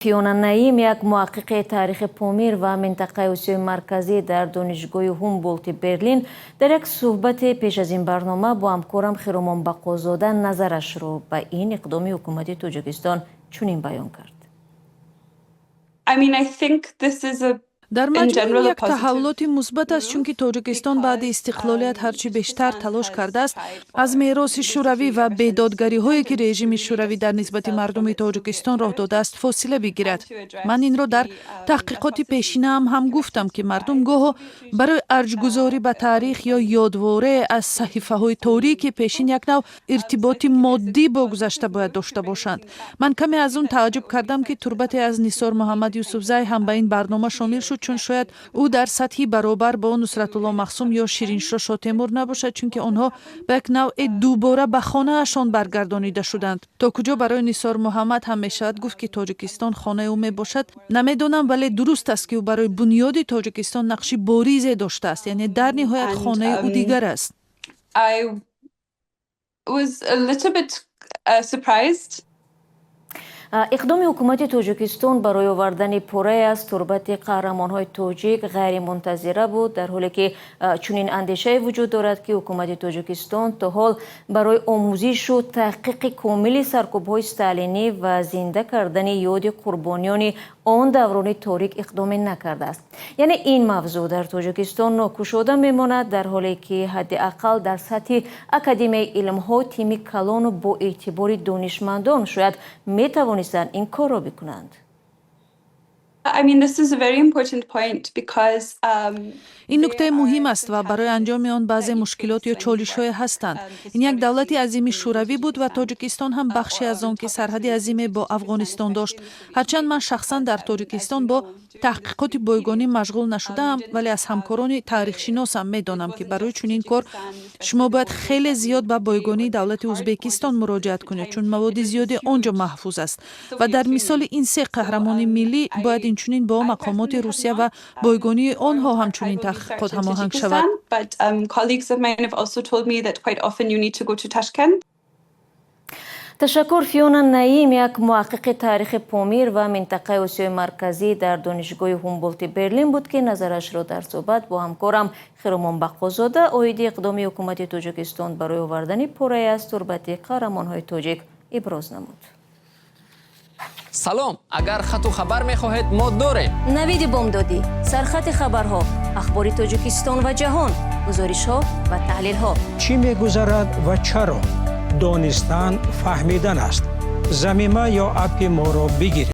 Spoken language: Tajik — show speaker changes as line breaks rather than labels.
Фиона Наим, як муҳаққиқи таърихи Помир ва минтақаи Осиёи Марказӣ дар Донишгоҳи Ҳумболти Берлин, дар як суҳбати пеш аз ин барнома бо ҳамкорам Хиромон Бақозода назарашро ба ин иқдоми ҳукумати Тоҷикистон чунин баён кард.
I mean, I think this is a
Дар маҷмӯъ як таҳаввулоти мусбат аст, чунки Тоҷикистон баъди истиқлолият ҳарчи бештар талош кардааст аз мероси шӯравӣ ва бедодгариҳое, ки режими шӯравӣ дар нисбати мардуми Тоҷикистон роҳ додааст, фосила бигирад. Ман инро дар таҳқиқоти пешинаам ҳам гуфтам, ки мардум гоҳо барои арҷгузорӣ ба таърих ё ёдворе аз саҳифаҳои торики пешин як нав иртиботи моддӣ бо гузашта бояд дошта бошанд. Ман каме аз он тааҷҷуб кардам, ки турбате аз Нисор Муҳаммад Юсуфзай ҳам ба ин барнома шомил шуд, чун шояд ӯ дар сатҳи баробар бо Нусратулло Махсум ё Шириншо Шотемур набошад, чунки онҳо ба як навъе дубора ба хонаашон баргардонида шуданд. То куҷо барои Нисор Муҳаммад ҳам мешавад гуфт, ки Тоҷикистон хонаи ӯ мебошад, намедонам, вале дуруст аст, ки ӯ барои бунёди Тоҷикистон нақши боризе доштааст, яъне дар ниҳоят хонаи ӯ дигар аст.
I was a little bit surprised.
Иқдоми ҳукумати Тоҷикистон барои овардани порае аз турбати қаҳрамонҳои тоҷик ғайримунтазира буд, дар ҳоле ки чунин андешае вуҷуд дорад, ки ҳукумати Тоҷикистон то ҳол барои омӯзишу таҳқиқи комили саркӯбҳои сталинӣ ва зинда кардани ёди қурбониёни он даврони торик иқдоме накардааст. Яъне ин мавзӯъ дар Тоҷикистон нокушода мемонад, дар ҳоле ки ҳадди ақал дар сатҳи Академияи илмҳо тими калону боэътибори донишмандон шояд метавонистанд ин корро бикунанд.
I mean, this is a very important point because
Ин нуктаи муҳим аст ва барои анҷоми он баъзе мушкилот ё чолишҳое ҳастанд. Ин як давлати азими шӯравӣ буд ва Тоҷикистон ҳам бахше аз он, ки сарҳади азиме бо Афғонистон дошт. Ҳарчанд ман шахсан дар Тоҷикистон бо таҳқиқоти бойгонӣ машғул нашудаам, вале аз ҳамкорони таърихшиносам медонам, ки барои чунин кор шумо бояд хеле зиёд ба бойгонии давлати Ӯзбекистон муроҷиат кунед, чун маводи зиёде он ҷо маҳфуз аст. Ва дар мисоли ин се қаҳрамони миллӣ бояд инчунин бо мақомоти Русия ва бойгонии онҳо ҳамчунин таҳқиқот ҳамоҳанг шавад.
But colleagues of mine have also told me that quite often you need to go to Tashkent.
Ташаккур. Фиона Наим, як муҳаққиқи таърихи Помир ва минтақаи Осиёи Марказӣ дар Донишгоҳи Ҳумболти Берлин буд, ки назарашро дар суҳбат бо ҳамкорам Хиромон Бақозода оиди иқдоми ҳукумати Тоҷикистон барои овардани порае аз турбати қаҳрамонҳои тоҷик иброз намуд.
Салом! Агар хату хабар мехоҳед, мо дорем.
Навиди бомдодӣ, сархати хабарҳо, ахбори Тоҷикистон ва ҷаҳон, гузоришҳо ва таҳлилҳо.
Чӣ мегузарад ва чаро? Донистан фаҳмидан аст. Замима ё аппи моро бигиред.